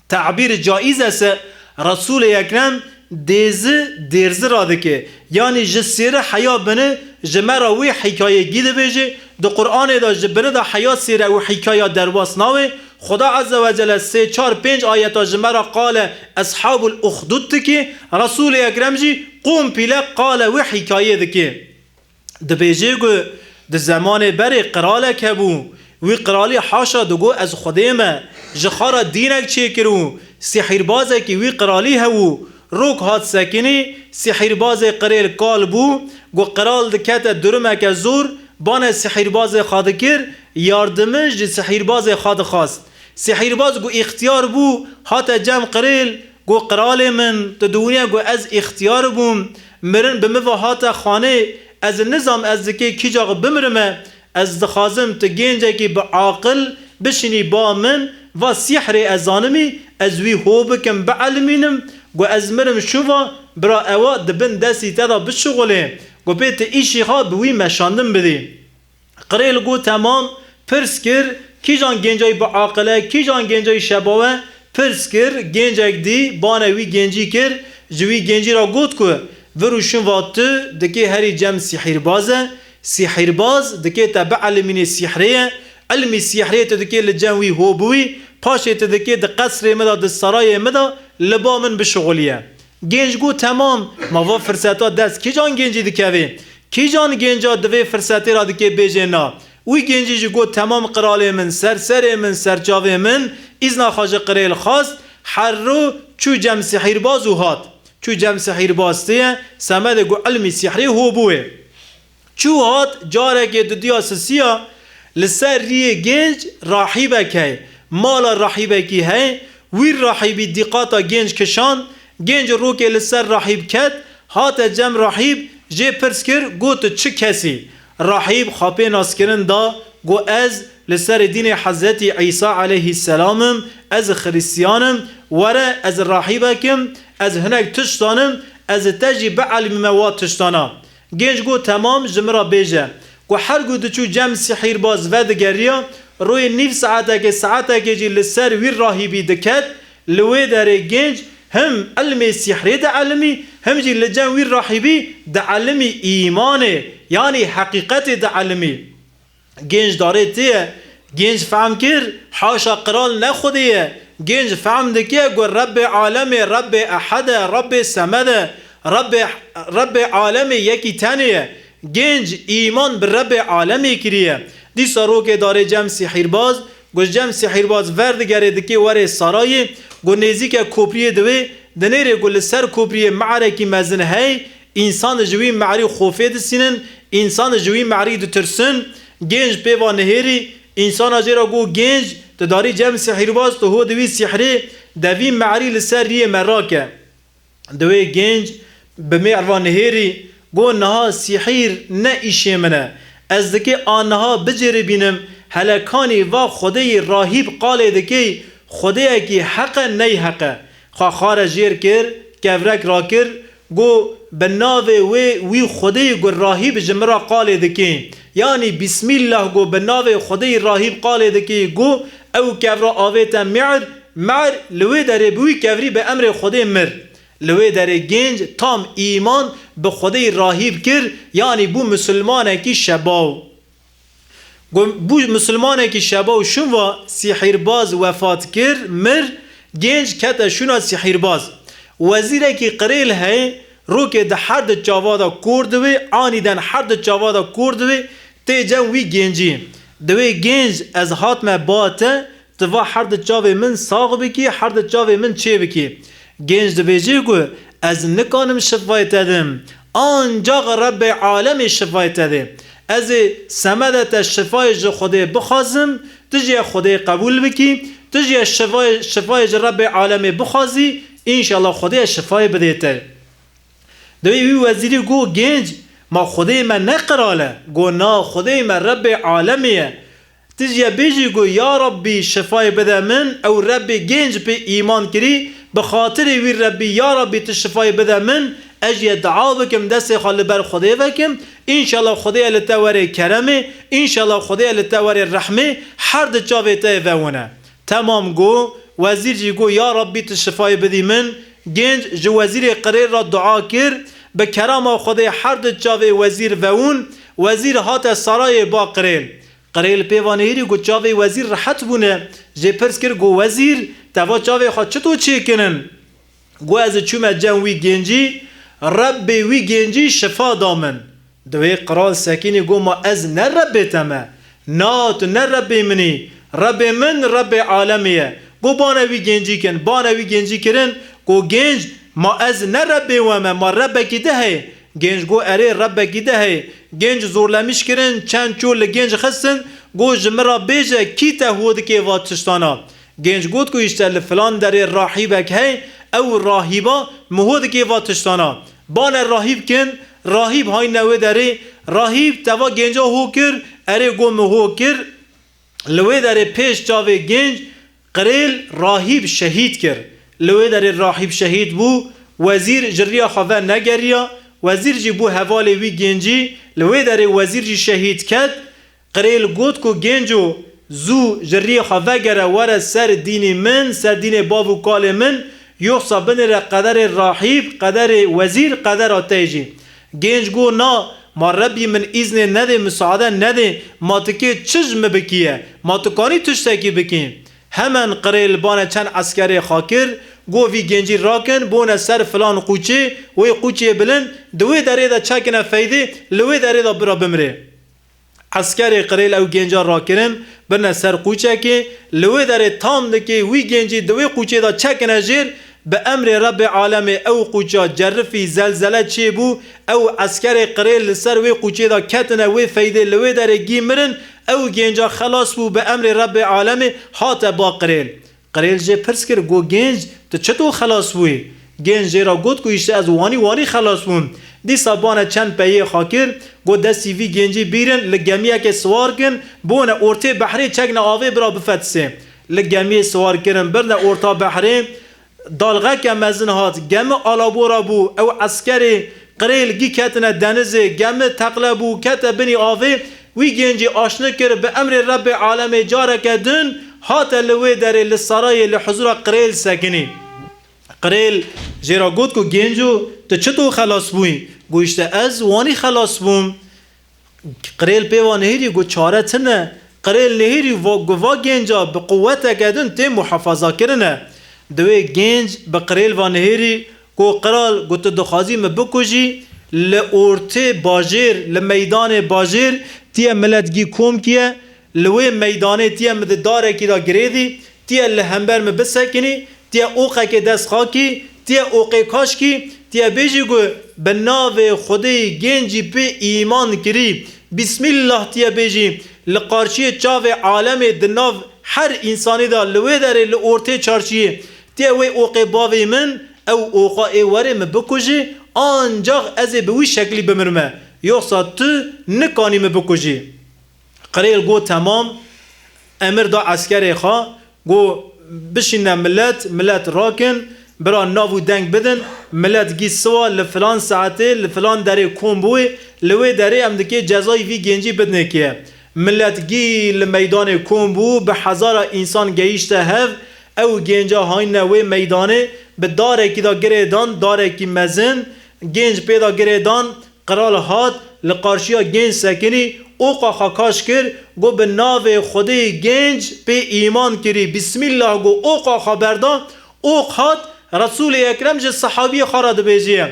Tabîr caiz e se Resûlê Ekrem dêzi dêrzi ra dike. Yanî ji sêri heya bini ji me ra wî hîkayê gî dibêje. Di Qur'anê de ji bini de heya sêre wî hîkaya derbas nawe. Xuda Azze ve Celle sê, çar, pênc ayeta ji me ra qale Eshabul Uxdud dike. Resûlê Ekrem jî kompîle qale wî hîkayê dike. Dibêje ku di zemanê berê qiralek hebû. Wî qiralî haşa digo ez Xwedê me. Ji xwe re dînek çêkiribû. Sihîrbazekî wî qiralî hebû. Rok hat sekinî, sihîrbazê qirêl kal bû. Ku qiral dikete durumeke zor, bane sihîrbazê xwe dikir, yardimi ji sihîrbazê xwe dixwast. Sihîrbaz ku îxtiyar bû, hate cem qirêl, Got, "Qiralê min, tu diwîne ku ez îxtiyar bûm, mirin bi min ve hate xanê, ez nizam ez dikê kîcax bimirime, ez dixwazim tu gencekî bi aqil bişînî ba min, va sîhrê ez zanimî, ez wî ho bikim, bielimînim, ku ez mirim şûva, bira ewa di bin destî te de bişuxulê, ku pê tu îşî xwe bi wî meşandin bidî." Qirêl got, "Temam." Pirs kir, "Kîjan gencayî bi aqil e, kîjan gencayî şebaw e?" Pirs kir, gencek dî, bane wî gencî kir, ji wî gencî re got ku, "Vir û şûn va tu dikê herî cem sîhîrbaz e, sîhîrbaz dikê te bielimînê sîhrê ye, ilmî sîhrê tu dikê li cem wî ho biwî, paşê tu dikê di qesrê min de, di sarayê min de li ba min bişuxulî ye." Genc got, "Temam, ma va firseta dest kîjan gencî dikeve? Kîjan genca di vê firsetê re dikê bêjê na?" Wî gencî jî got, "Temam qiralê min, ser serê min, ser çavê min." Îzna xwe ji qirêl xwest, herro çû cem sihîrbaz û hat. Çû cem sihîrbaz tê ye, semedê ku ilmî sihrê ho bûye. Çû hat, carekê didiya sisiya, li ser riyê genc rahîbek heye. Mala rahîbekî heye, wî rahîbî dîqata genc kişand, genc rokê li ser rahîb ket, hate cem rahîb, jê pirs kir, got, "Tu çi kesî?" Rahîb xwe pê naskirin da, got, "Ez li serê dînê Hezretî Îsa aleyhîsselam im, ez xirîstiyan im, were ez rahîbek im, ez hinek tişt zanim, ez te jî bielimîme wa tiştana." Genc got, "Temam, ji min re bêje." Ku her ku diçû cem sihîrbaz vedigeriya, royê nîv saetekê, saetekê jî li ser wî rahîbî diket, li wê derê genc him ilmê sihrê dielimî, him jî li cem wî rahîbî dielimî îmanê, yanî heqîqetê dielimî. Genc darê tê ye. Genc fehm kir, haşa qiral ne Xwedê ye. Genc fehm dike ku Rebbê alemê, Rebbê Ehed e, Rebbê Semed e, Rebbê, Rebbê alemê yekî tenê ye. Genc îman bi Rebbê alemê kiriye. Dîsa rokê darê cem sihîrbaz, ku cem sihîrbaz verdigere dikê were sarayê, ku nêzîke kopriyê diwê, dinêrê ku li ser kopriyê me'rekî mezin hey, însan ji wî me'rî xofê disînin, Însan ji wî merî ditirsin, gênc pê va nihêrî, însana jê re got, gênc, tu darî cem sihîrbaz, tu ho di wî sîhrê de vî merî li ser riyê me rake. Di wê gênc bi mêr va nihêrî got, niha sîhîr ne îşê min e. Ez dikê a niha bicêribînim, hele kanî va xwedeyî rahîb qalê dikey, xwedeyekî heq e ney heq e. Xwe xare jêr kir, kevrek rakir, got, bi navê wê wî xwedeyî got rahîb ji min re qalê dikê. Yanî bîsmîllah got, bi navê xwedeyî rahîb qalê dikê, got, ew kevra avête mêr, mêr li wê derê bi wî kevrî bi emrê xwedê mir. Li wê derê gênc tam îman bi xwedeyî rahîb kir, yanî bû misilmanekî şebaw. Got, bû misilmanekî şebaw şûn va sîhîrbaz wefat kir, mir, gênc kete şûna sîhîrbaz. Wezîrekî qirêl heye, rokê di her di çava de kor dibe, anîden her di çava de kor dibe, tê cem wî gêncî. Di wê gênc ez hatme ba te, tu va her di çavê min sax bikî, her di çavê min çê bikî. Gênc dibêje ku ez nikanim şifayê te dim, ancax Rebbê alemê şifayê te dê. Ez ê semede te şifayê ji Xwedê bixwazim, tu jî Xwedê qebûl bikî, tu jî şifayê, şifayê ji Rebbê alemê bixwazî, înşallah Xwedê şifayê bidê te. Dibê wî wezîrî got, gênc, ma Xwedê me ne qral e? Got, na, Xwedê me Rebbê alemê ye. Tu jî bêjî got, ya Rabbî, şifayê bide min, ew Rebbê gênc pê îman kirî, bi xatirê wî Rebbî, ya Rabbî, tu şifayê bide min, ez jî dua bikim, destê xwe li ber Xwedê vekim, înşallah Xwedê li te were keremê, înşallah Xwedê li te were rehmê, her di çavê te yê vewine. Temam got, wezîr jî got, ya Rabbî, tu şifayê bidî min. Gênc ji wezîrê qirêl re dua kir, bi kerama Xwedê her di çavê wezîr vewûn, wezîr hate sarayê ba qirêl. Qirêl pê va nihêrî got, çavê wezîr rehet bûne. Jê pirs kir, got, wezîr, te va çavê xwe çito çêkirin? Got, ez çûme cem wî gêncî, Rebbê wî gêncî şifa da min. Di wê qral sekinî got, ma ez ne Rebbê te me? Na, tu ne Rebbê min î. Rebbê min Rebbê alemê ye. Got, bane wî gêncî kin. Bane wî gêncî kirin. Got, gênc, ma ez ne Rebbê we me, ma Rebbekî di heye? Gênc got, erê, Rebbekî di heye. Gênc zorlemîş kirin, çend çol li gênc xistin, got, ji min re bêje, kî te ho dikê va tiştana? Gênc got ku, îşte li filan derê rahîbek hey, ew rahîba min ho dikê va tiştana. Bane rahîb kin, rahîb hayne wê derê, rahîb teva gênca ho kir, erê, got, min ho kir. Li wê derê pêş çavê gênc qirêl rahîb şehîd kir. Li wê derê rahîb şehîd bû, wezîr ji riya xwe venegeriya, wezîr jî bû hevalê wî gêncî, li wê derê wezîr jî şehîd ket. Qirêl got ku, gênco, zû ji riyê xwe vegere, were ser dînê min, ser dînê bav û kalê min, yoxsa binêre qederê rahîb, qederê wezîr, qedera te jî. Gênc got, na, ma Rebbî min îznê nedê, misaade nedê, ma tu kê çi ji min bikî ye? Ma tu kanî tiştekî bikî? Hemen qirêl bane çend eskerê xwe kir, got, vî gêncî rakin, bone ser filan qûçê, wê qûçê bilind, di wê derê de çekine feydê, li wê derê de bira bimrê. Eskerê qirêl ew gênca rakirin, birine ser qûçekê, li wê derê tam dikê, wî gêncî di wê qûçê de çekine jêr, bi emrê Rebbê alemê ew qûça cerifî, zelzele çêbû, ew eskerê qirêl li ser wê qûçê de ketine, wê feydê li wê derê gî mirin, ew gênca xelas bû, bi emrê Rebbê alemê hate ba qirêl. Qirêl jê pirs kir, got, gênc, tu çito xelas bûyî? Gênc jê re got ku, îşte ez wanî wanî xelas bûm. Dîsa bane çend peyê xwe kir, got, destî vî gêncî bîrin, li gemiyekê siwar kin, bone ortê behrê, çekne avê, bira bifetisê. Li gemiyê siwar kirin, birine orta behrê, dalxeke mezin hat, gemi alabora bû, ew eskerê qirêl gî ketine denizê, gemi teqle bû, kete binî avê, wî gêncî aşni kir, bi emrê Rebbê alemê careke din hate li wê derê, li sarayê, li huzura qirêl sekinî. Qirêl jê re got ku, gênco, tu çito xelas bûyî? Got, îşte ez wanî xelas bûm. Qirêl pê va nihêrî, got, çare tune. Qirêl nihêrî va, got, va gênca bi quweteke din tê muhafaza kirine. Di wê gênc bi qirêl va nihêrî, got, qiral, got, tu dixwazî min bikujî? Li ortê bajêr, li meydanê bajêr, tiye milet gî kom kiye, li wê meydanê tiye min di darekî de girêdî, tiye li hember min bisekinî, tiye oqekê dest xakî, Tiye oqê kaşkî, tiye bêjî ku bi navê Xwedê gencî pê îman kirî. Bismillah tiye bêjî. Li qarşiyê çavê alemê di nav her însanî de li wê derê li ortê çarşiyê. Tiye wê oqê bavê min, ew oxa ê werê min bikujî, ancax ez ê bi wî şeklî bimirime. Yoksa tu nikanî min bikujî. Qirêl got, temam. Emir da eskerê xwe, got, bişîne milet, milet rakin, bira nav û deng bidin, milet gî siwa li filan saetê, li filan derê kom bûyê, li wê derê em dikê cezayî vî gencî bidinê kê. Milet gî li meydanê kom bû, bi hezara însan gehîşte hev, ew genca hayne wê meydanê, bi darekî de girê dan, darekî mezin, genc pê de girê dan, Qral hat, li qarşiya genc sekinî, oqa xwe kaş kir, got, bi navê Xwedê genc pê îman kirî. Bismillah got, oqa xwe berda, oq hat, Resûlê Ekrem ji sehabiyê xwe re dibêjiye.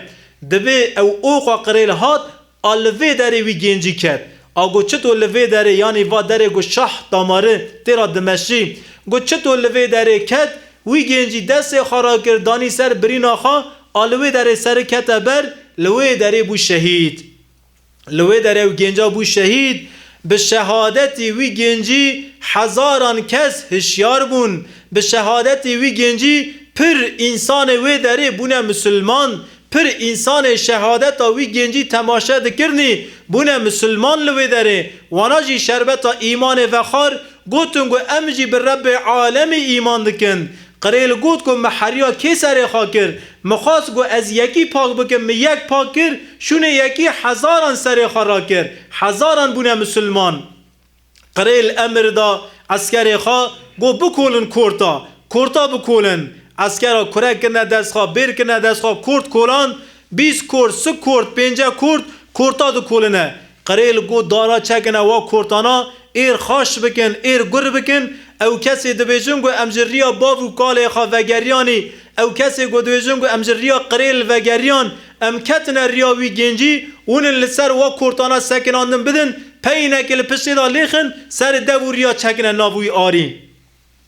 Dibê ew oqa qirêl hat, a li vê derê wî gencî ket. A got, çito li vê derê, yanî va derê got şah damari tê re dimeşî. Got, çito li vê derê ket, wî gencî destê xwe rakir, danî ser birîna xwe, a li wê derê seri kete ber, li wê derê bû şehîd. Li wê derê ew genca bû şehîd. Bi şehadetî wî gencî hezaran kes hişyar bûn. Bi şehadetî wî gencî pir însanê wê derê bûne misilman. Pir însanê şehadeta wî gencî temaşe dikirinî, bûne misilman li wê derê. Wana jî şerbeta îmanê vexwar, gotin ku em jî bi Rebbê alemî îman dikin. Qirêl got ku min heriya kê serê xwe kir? Min xwest ku ez yekî pak bikim, min yek pak kir, şûnê yekî hezaran serê xwe rakir. Hezaran bûne misilman. Qirêl emir da eskerê xwe, got, bikolin korta. Korta bikolin. Eskera kurek kirine dest xwe, bêr kirine dest xwe, kort kolan, bîst kort, si kort, pênce kort, korta dikoline. Qirêl got, dara çekine wa kortana, êr xaş bikin, êr gur bikin. Ew kesê dibêjin ku em ji riya bav û kalê xwe vegeriyanî, ew kesê ku dibêjin ku em ji riya qirêl vegeriyan, em ketine riya wî gencî, hûn in li ser wa kortana sekinandin bidin, peyînekê li piştê de lêxin, serê dev û riya çekine nav wî arî.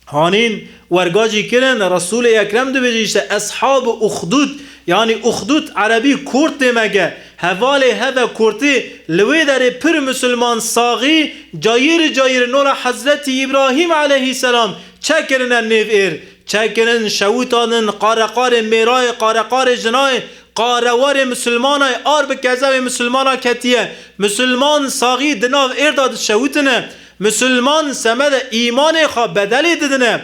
Hanîn werga jî kirin, Resûlê Ekrem dibêje, işte, Eshab-ı Uxdud, yanî Uxdud erebî kort tê mege, hevalê heve kortê, li wê derê pir misilman saxî, cayir cayir nora Hezretî Îbrahîm aleyhîselam çekirine nêv êr, çekirin şewitandin, qareqarê mêrayê, qareqarê jinayê, qarewarê misilmanay, ar bi kezevê misilmana ketiye. Misilman saxî di nav êr de dişewitine. Misilman semede îmanê xwe bedelê didine.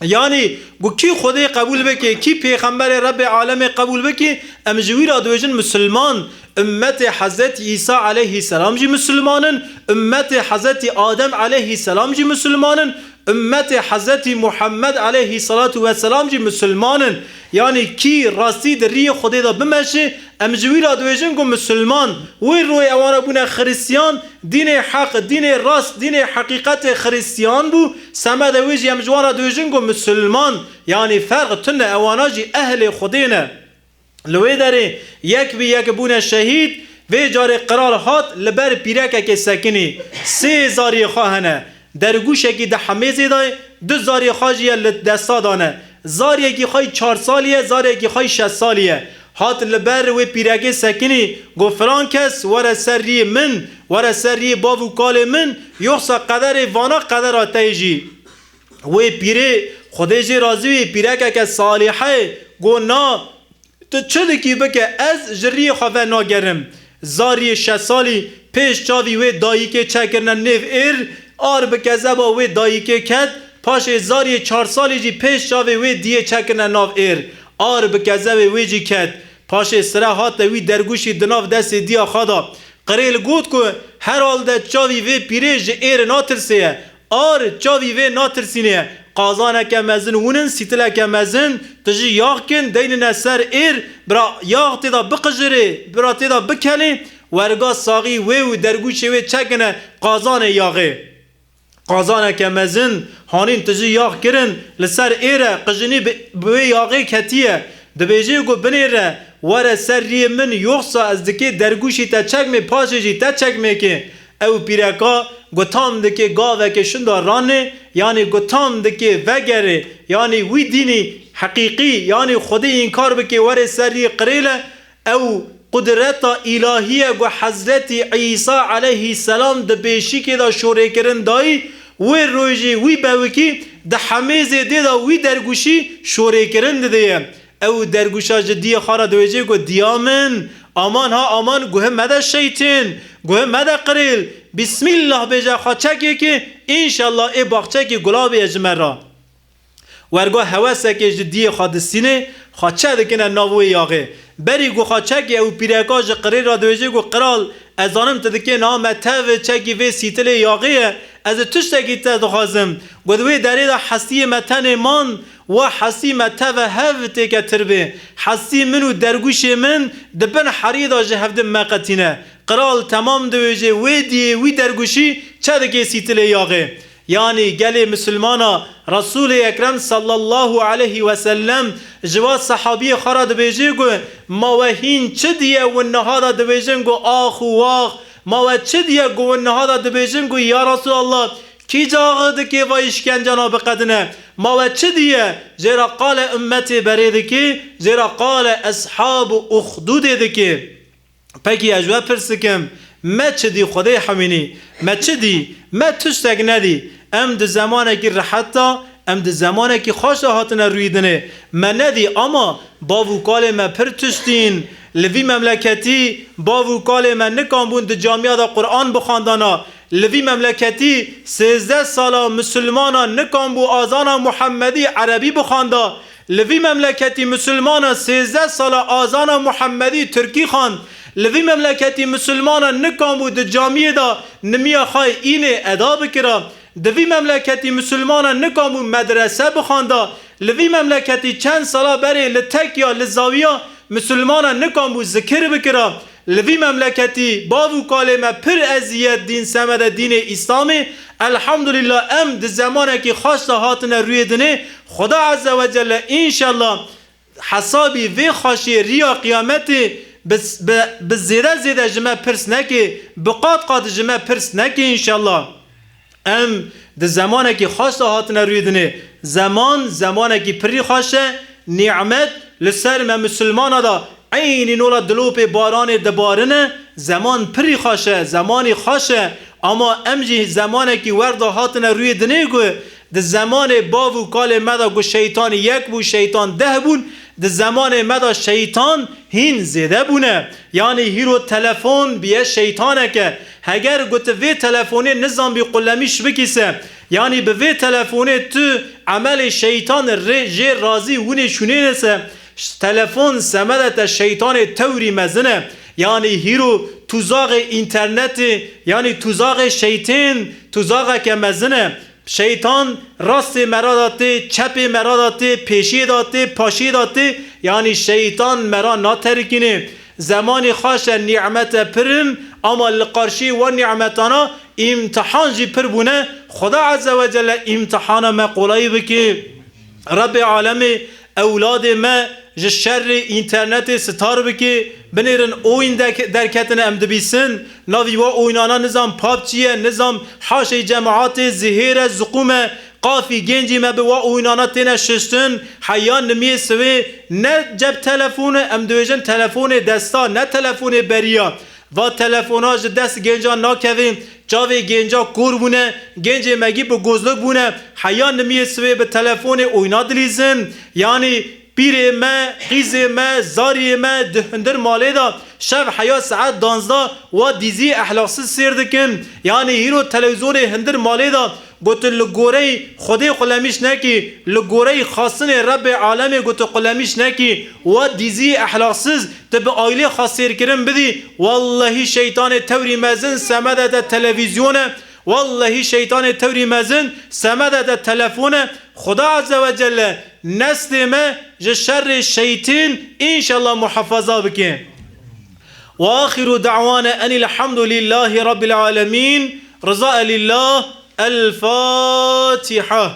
Yanî ku kî Xwedê qebûl bike, kî pêxemberê Rebbê alemê qebûl bike, em ji wî re dibêjin misilman. Ummetê Hezretî Îsa aleyhîselam jî misilman in, ummetê Hezretî Adem aleyhîselam jî misilman in, ummetê Hezretî Muhammed aleyhîselatu weselam jî misilman in. Yanî kî rastî di riyê Xwedê de bimeşe, em ji wî re dibêjin ku misilman. Wê royê ewana bûne xiristiyan, dînê heq, dînê rast, dînê heqîqetê xiristiyan bû, semedê wê jî em ji wan re dibêjin ku misilman. Yanî ferq tune, ewana jî ehlê Xwedê ne. Li wê derê yek bi yek bûne şehîd, vê carê qral hat li ber pîrekekê sekinî. Sê zariyê xwe hene. Dergûşekî di hemêzê de ye, du zariyê xwe jî ye li desta de ne. Zariyekî xwe yî çar salî ye, zariyekî xwe yî şeş salî ye. Hat li ber wê pîrekê sekinî, got, filan kes were ser riyê min, were ser riyê bav û kalê min, yoxsa qederê vana qedera te ye jî. Wê pîrê, Xwedê jê razî bî, pîrekeke salîhe ye, got, na, tu çi dikî bike, ez ji riyê xwe venagerim. Zariyê şeş salî pêş çavî wê dayikê çekirine nêv êr, ar bi kezeba wê dayikê ket, paşê zariyê çar salî jî pêş çavê wê diyê çekirine nav êr, ar bi kezevê wê jî ket. Paşê sire hate wî dergûşî di nav destê diya xwe de. Qirêl got ku herhalde çavî vê pîrê ji êr natirsê ye. Ar çavî vê natirsînê ye. Qazaneke mezin hûn in, sîtileke mezin, tu jî yax kin, deynine ser êr, bira yax tê de biqijirê, bira tê de bikelê, werga saxî wê û dergûşê wê çekine qazanê yaxê. Qazaneke mezin, hanîn tu jî yax kirin, li ser êr e, qijinî bi, bi wê yaxê ketiye. Dibêje ku binêre, were ser riyê min, yoxsa ez dikê dergûşî te çekmê, paşê jî te çekmêkê. Ew pîreka Gutam dike gaveke şinda ranê, yanî gutam dike vegere, yanî wî dînî heqîqî, yanî Xwedê înkar bike, were ser rî qirêle, ew qudreta îlahî ye ku Hezretî Îsa aleyhîselam di bêşîkê de şorêkirin dayî, wê rojê wî bewikî di hemê zêdê de wî dergûşî şorêkirin didê ye. Ew dergûşa ji diyê xwe re diwêjê ku diya min, aman ha aman guhê mede şeytên, guhê mede qirêl, Bismillah bêje xwe çekê ki, înşallah ê baxçekî gula bê ji me re. Wergo hewesekê ji diyê xwe distînê, xwe çe dikine nav wê yaxê. Berî ku xwe çekê ew pîreka ji qirêl re diwêjê ku, Qral, ez zanim tu dikê niha me tev çekî vê sîtilê yaxê ye, ez ê tiştekî te dixwazim. Got, wê derê de hestiyê me tenê man, wa hestî me teve hev têke tir bê. Hestî min û dergûşê min di bin heriyê de ji hevdin meqetîne. Qral temam diwêjê wê diyê wî dergûşî çe dikê sîtilê yaxê. Yanî gelê misilmana Resûlê Ekrem sallallahu aleyhi ve sellem ji wa sehabiyê xwe re dibêjê ku, ma we hîn çi diye win niha de dibêjin ku ax û wax, ma we çi diye ku win niha de dibêjin ku ya Resûlallah, kî caxi dikê va îşkencana biqedine? Ma we çi diye? Jê re qale ummetê berê dikê, jê re qale eshabu uxdûdê dikê. Pekî ez ji we pirs dikim, me çi dî Xwedê hemînî? Me çi dî? Me tiştek nedî. Em di zemanekî rehet de, em di zemanekî xweş de hatine rûyê dinê. Me nedî ama bav û kalê me pir tiştîn. Li vî memleketî bav û kalê me nikan bûn di camiya de Quran bixwandana. Li vî memleketî sêzdeh sala misilmana nikan bû azana Muhemmedî erebî bixwanda. Li vî memleketî misilmana sêzdeh sala azana Muhemmedî tirkî xwend. Li vî memleketî misilmana nikan bû di camiyê de nimiya xwe yê înê eda bikira. Di vî memleketî misilmana nikan bû medrese bixwanda. Li vî memleketî çend sala berê li tekya, li zawiya misilmana nikan bû zikir bikira. Li vî memleketî bav û kalê me pir eziyet dîn semede dînê Îslamê. Elhamdulillah, em di zemanekî xweş de hatine rûyê dinê. Xuda Azze ve Celle înşallah hesabî vê xweşiyê riya qiyametê bi, bi, bi zêde zêde ji me pirs neke, bi qat qat ji me pirs neke înşallah. Em di zemanekî xweş de hatine rûyê dinê. Zeman, zemanekî pirî xweş e. Nîmet li ser me misilmana de eynî nola dilopê baranê dibarine. Zeman pirî xweş e, zemanî xweş e. Ama em jî zemanekî wer de hatine rûyê dinê ku di zemanê bav û kalê me de ku şeytanî yek bû, şeytan deh bûn, di zemanê me de şeytan hîn zêde bûne. Yanî hîro telefon biye şeytaneke. Heger ku tu vê telefonê nizanbî qulemîş bikî se, yanî bi vê telefonê tu emelê şeytan rê jê razî winê şûnêne se, ş-, telefon semede te şeytanê tewrî mezin e. Yanî hîro tuzaxê înternetê, yanî tuzaxê şeytên, tuzaxeke mezin e. Şeytan rastê me ra da tê, çepê me ra da tê, pêşiyê da tê, paşiyê da tê, yanî şeytan me ra naterikînê. Zemanî xweş e, nîmete pir in, ama li qarşî wan nîmetana îmtihan jî pir bûne. Xuda Azze ve Celle îmtihana me qolayî bikê. Rebbê alemê ewladê me ji şerê înternetê sitar bikê, binêrin oyun dek-, derketine em dibîsin, navî wa oyunana nizam PUBG ye, nizam haşê cemaatê, zihêr e, ziqûm e, qafî gencî me bi wa oyunana têne şiştin, heya nimiyê sivê ne ceb telefon e, em dibêjin telefonê desta, ne telefonê beriya. Va telefona ji dest genca nakeve, çavê genca kor bûne, gencê me gî bi gozlik bûne, heya nimiyê sivê bi telefonê oyna dilîzin. Yanî pîrê me, qîzê me, zariyê me di hundir malê de şev heya saet danzdeh wa dîzî ehlaksiz sêr dikin. Yanî hîro televîzyonê hundir malê de Gotin, li goreyî Xwedê xulemîş nekî, li goreyî xastinê Rebbê alemê gotin xulemîş nekî, wa dîzî ehlaksiz, tu bi aîlê xwe sêrkirin bidî, wellehî şeytanê tewrî mezin semede te televîzyone, wellehî şeytanê tewrî mezin semede te telefone. Xuda Azze ve Celle neslê me ji şerê şeytên înşallah muhafaza bike. Ve axiru da'wana enil hamdu lillahi rabbil alemin. Riza lillah. El Fatiha.